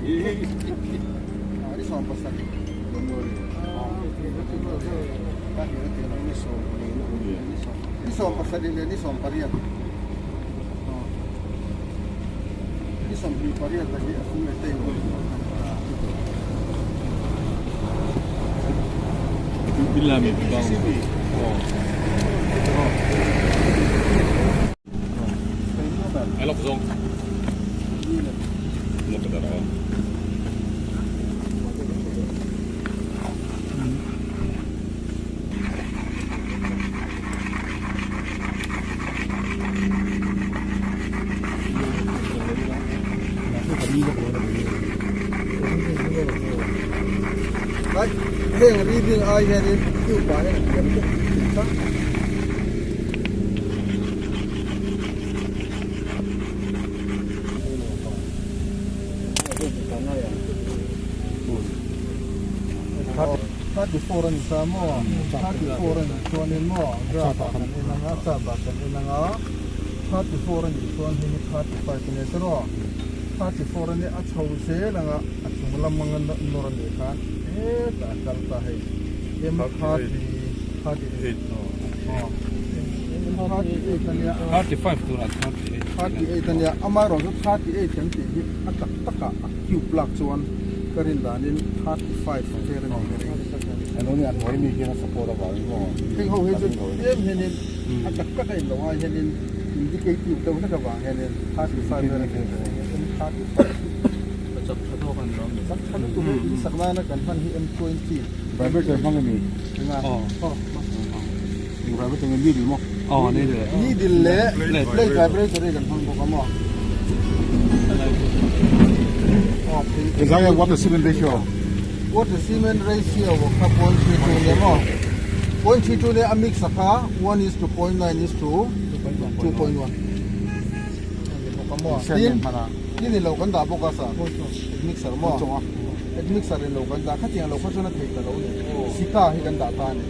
Ni 17 Ni 17 leh ni 18 Ni 28 a hi a fung leh ta in Heng reading ai hianin tube ah hian a thiam deuh thin tlat. 34 a ni ta maw? 34 a nih chuanin maw graph ah kan en ang a, chart ah kan en ang a, 34 a nih chuan hei hi 35 a nia tiraw? 34 a nia a chho zel ang a, a chung lam anga nawr a nih khan hetah a kal ta hei M 30 38 aw M 38 a nia. 35 turah 38. 38 a nia, amaherawhchu 38 kan tih hi a tak takah a cube lak chuan ka rin danin 35 vel a ni ka ring. Alo ni a hnuai mi hian a support avangin maw? Heng ho hi chu tlem hianin a tak tak a inlo ngai hianin indicative deuh hlek avang hianin 35 vel a ni ka ring. M35 A chak tha tawk a ni lo mi? Chak tha lutuk e, in sak nana kan hman hi M20. Vibrator hmang a ni. Enga? Aw. Eng vibrator nge needle maw? Aw needle. Needle leh plate vibrator hi kan hmang bawk a maw? Engzah nge water cement ratio? Water cement ratio kha 0.32 nia maw? 0.32 nia a mix a kha 1 is to 0.9 is to 2.1 ani bawk a maw? Tin tin in lo kan dah bawk a sa mixer maw? Mixer in lo kan dah khatiang lo kha chuan a thei ta lo ni. Sika hi kan dah ta a ni.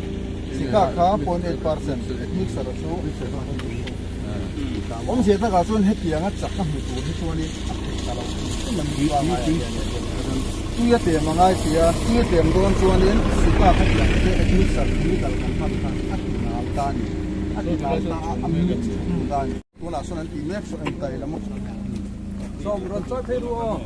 Sika kha 0.8% mixer chu awmzia takah chuan hetianga chak a hmu tur hi chuanin a theih ta lo hrim hrim a ni chuang ai ah hianin tui a tlem a ngai si a, tui a tlem dawn chuanin sika kha tiang te mixer chemical kan hman kha a ti nal ta a ni, a ti nal ta a a mix ta a ni. Tunah sawn an tih mek saw eng ta ila maw? Sawm rawn chawi phei ru aw.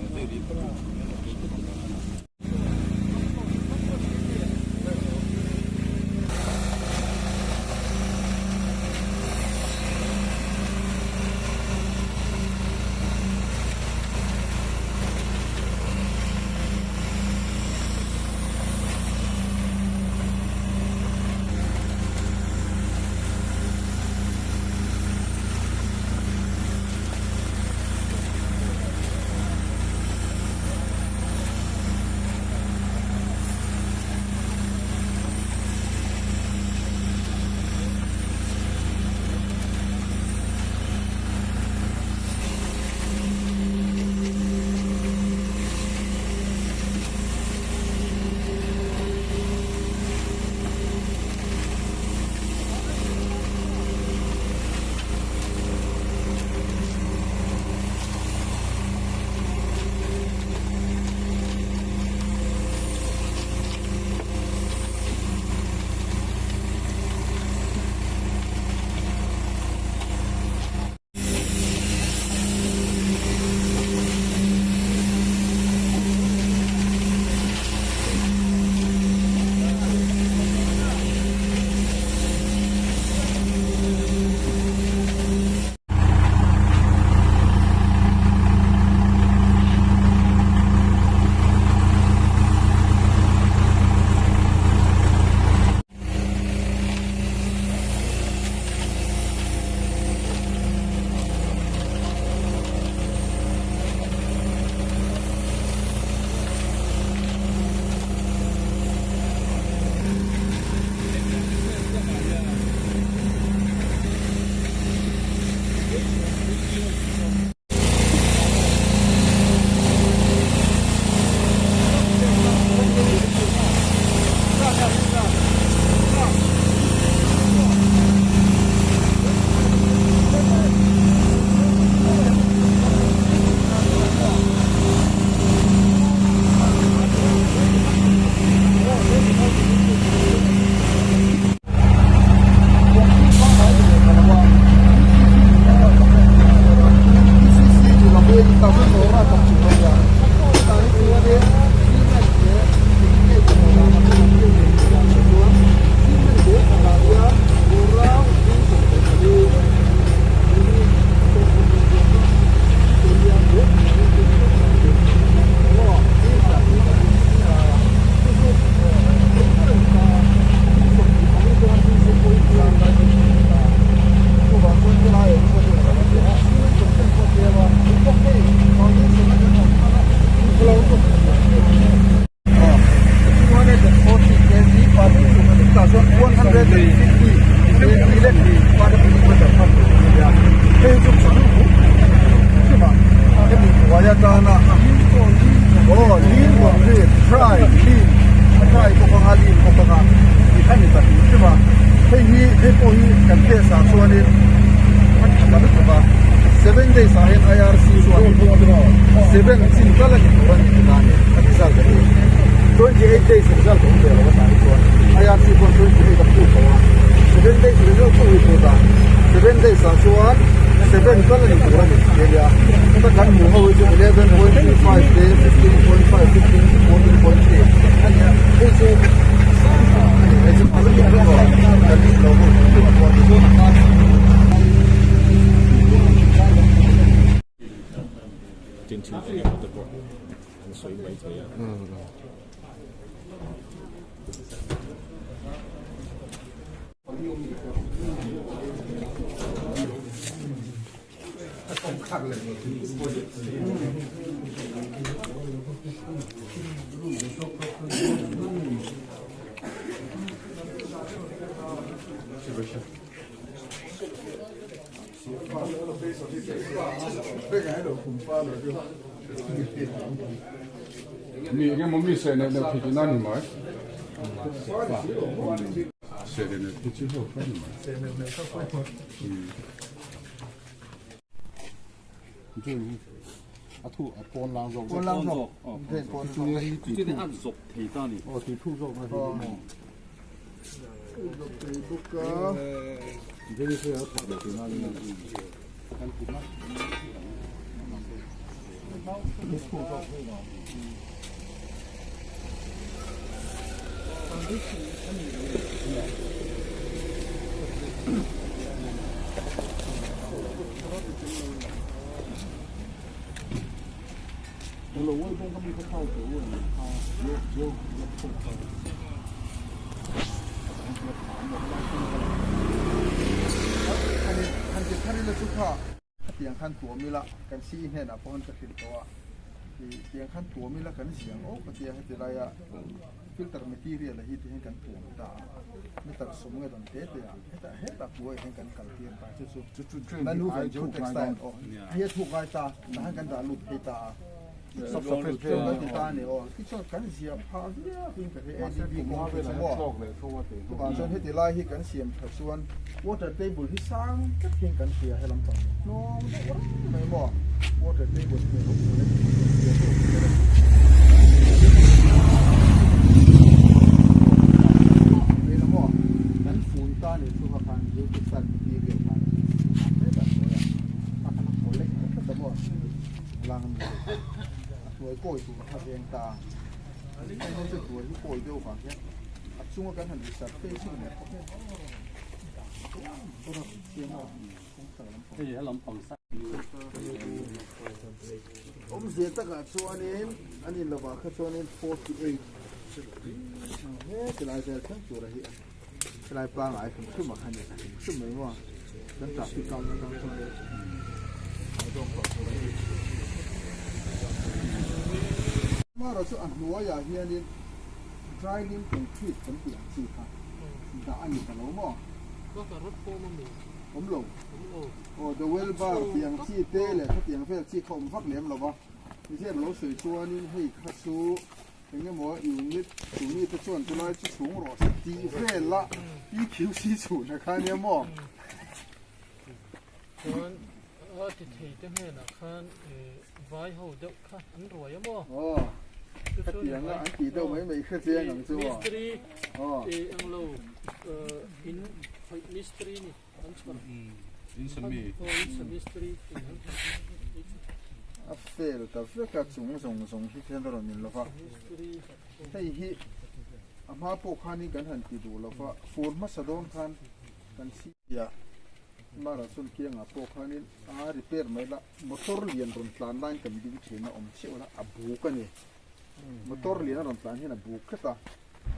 7 chin tal a ni tur a ni tih dan a result a ni. 28 days result awm ve lo a tah hi chuan IRC pawn 28 a phut lo a, 7 days result chu ui phut a, 7 days ah chuan 7 tal a ni tur a ni tih a nia. Heta kan hmuh ho hi chu 11.35 te, 15.5, 15, 14.3 a nia. Hei chu a sang tha a ni. Hei chu a rin vek aw. Kan rin lo ho chu a tuar ni dawn a. Tin thil eng emaw te pawh an sawi mai thei a. Mi eng emaw mi seh neuh neuh thei tihna a ni mai. Seh neuh neuh thei chi ho kha a ni mai. A thu a pawn lang zawk Pawn lang zawk. Pawn lang zawk. Chutin a zawk thei ta ni. Aw tui thuk zawk na hi maw. Zawk thei bawk a. Jenny chu a thawk leh tihna a ni a. Han ti thar ila chu kha khatiang khan tuam ila kan CE hnenah pawh han ka hrilh tawh a, tiang khan tuam ila kan ziang awk a tia heti laia filter material a hi ti hian kan tuam ta a, meter sawm nge rawn te te a hetah hetah hmuai hian kan kal tir ta chu chu nanu ven chu textile aw hei a thuk ngai ta tah hian kan dah lut phei ta a kan ti ta a ni aw tichuan kan zia phah viau in ka hria ADB kawng phei chu maw chuvang chuan heti lai hi kan siam tha chuan water table hi sang tak hian kan hria helam pang hnawng deuh reng mai maw water table hi ropui a ni tih kan hria deuh vel a maw kan fun ta ni chu kha khan geotextile material khan a hnuai a khan a collect ta tlat a maw lang a ni a hnuai kawi tur kha veng ta hei ho chu hnuai hi kawi deuh vang hian a chunga kan han resurfacing leh khawp hian Awmzia takah chuanin an in lovah kha chuanin 48 he tilai vel thleng tura hi helai pangai hrim hrim ah khan hrim hrim mai maw kan traffic town atang chuan a zawng tawh tur a ni. Amaherawhchu chu a hnuaiah hianin dry lim concrete kan tih ang chi kha dah a ni ta lo maw? Awm lo. Aw the well bar tih ang chi te leh khatiang vel chi kha awm vak lem lo va. Tihian lo sawi chuanin hei kha chu eng emaw unit chu mi te chuan chulai chu chhung rawh se tih vel a PQC chhun a kha nia maw? Chuan a ti thei te hnenah khan vai ho deuh kha an ruai a maw? Aw khatiang a an tih deuh mai mai hre chiang ang chu aw. Mistri eng lo in mistri ni. A fel ta vek a chung zawng zawng hi khian a rawn in lova hei hi a hma pawh khanin kan han ti duh lova fur hmasa dawn khan kan siah mara chuan kiangah pawh khanin a repair mai la motor lian rawn tlan laiin kan ding thin a awm chiah la a buk a ni motor lian a rawn tlan hian a buk tlat a.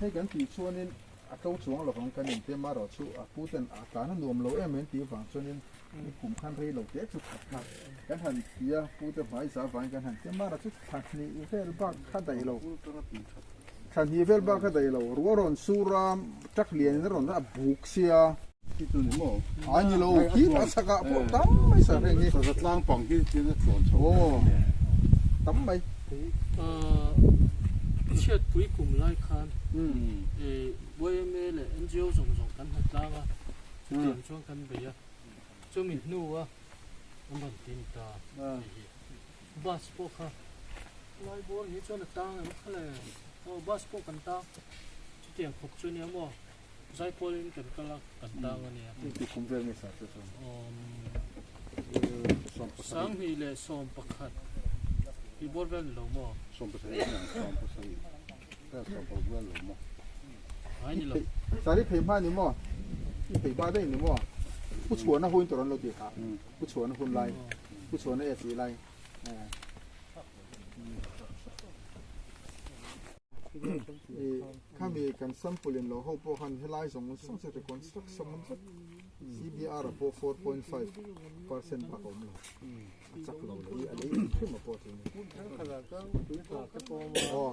Hei kan tih chuanin a to chuang lovang kan inti amaherawh chu a pu ten a tlan a nuam lo em em tih vang chuanin i kum khan rei lo te chu that kha kan han ti a, pu te hmai za vangin kan han ti amaherawh chu thla hnih vel bak kha daih lo, thla hnih vel bak kha daih lo, ruah rawn sur a, truck lian in a rawn a buk sia. Khi chu ni maw? A ni lo, khi a chhak ah pawh tam mai sa reng hi. Saza tlang pang khi tin a tluan chho. Aw, tam mai. Chhiatpui kum lai khan YMA leh NGO zawng zawng kan hmu tlang a, chutiang chuan kan bei a, chumi hnua an rawn tin ta tih hi. Bus pawh kha. Lai bawr hi chuan a tang em kha le. Aw bus pawh kan tang. Chutiang khawp chu nia maw. Zaipawl in kan kal a kan tang a nia. Ti kum vel nge sa chu chuan. Sanghnih leh 11 i bawr vel ni lo maw? 17 nia 17 vel 16 vel lo maw? Ai ni lo. Sari phei hma ni maw? I phei hma daih ni maw? Pu chhuahna hun tur an lo ti kha. Pu chhuahna hun lai. Pu chhuahna e tih lai. Khami kan sample in lo ho pawh khan helai zawng zawng chu reconstruction awm vek. CBR a pawh 4.5% bak a awm lo. A chak lo leh i a lei hrim hrim a pawh thei ni. Aw.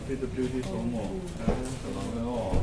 PWD sawm aw, ka lo e aw.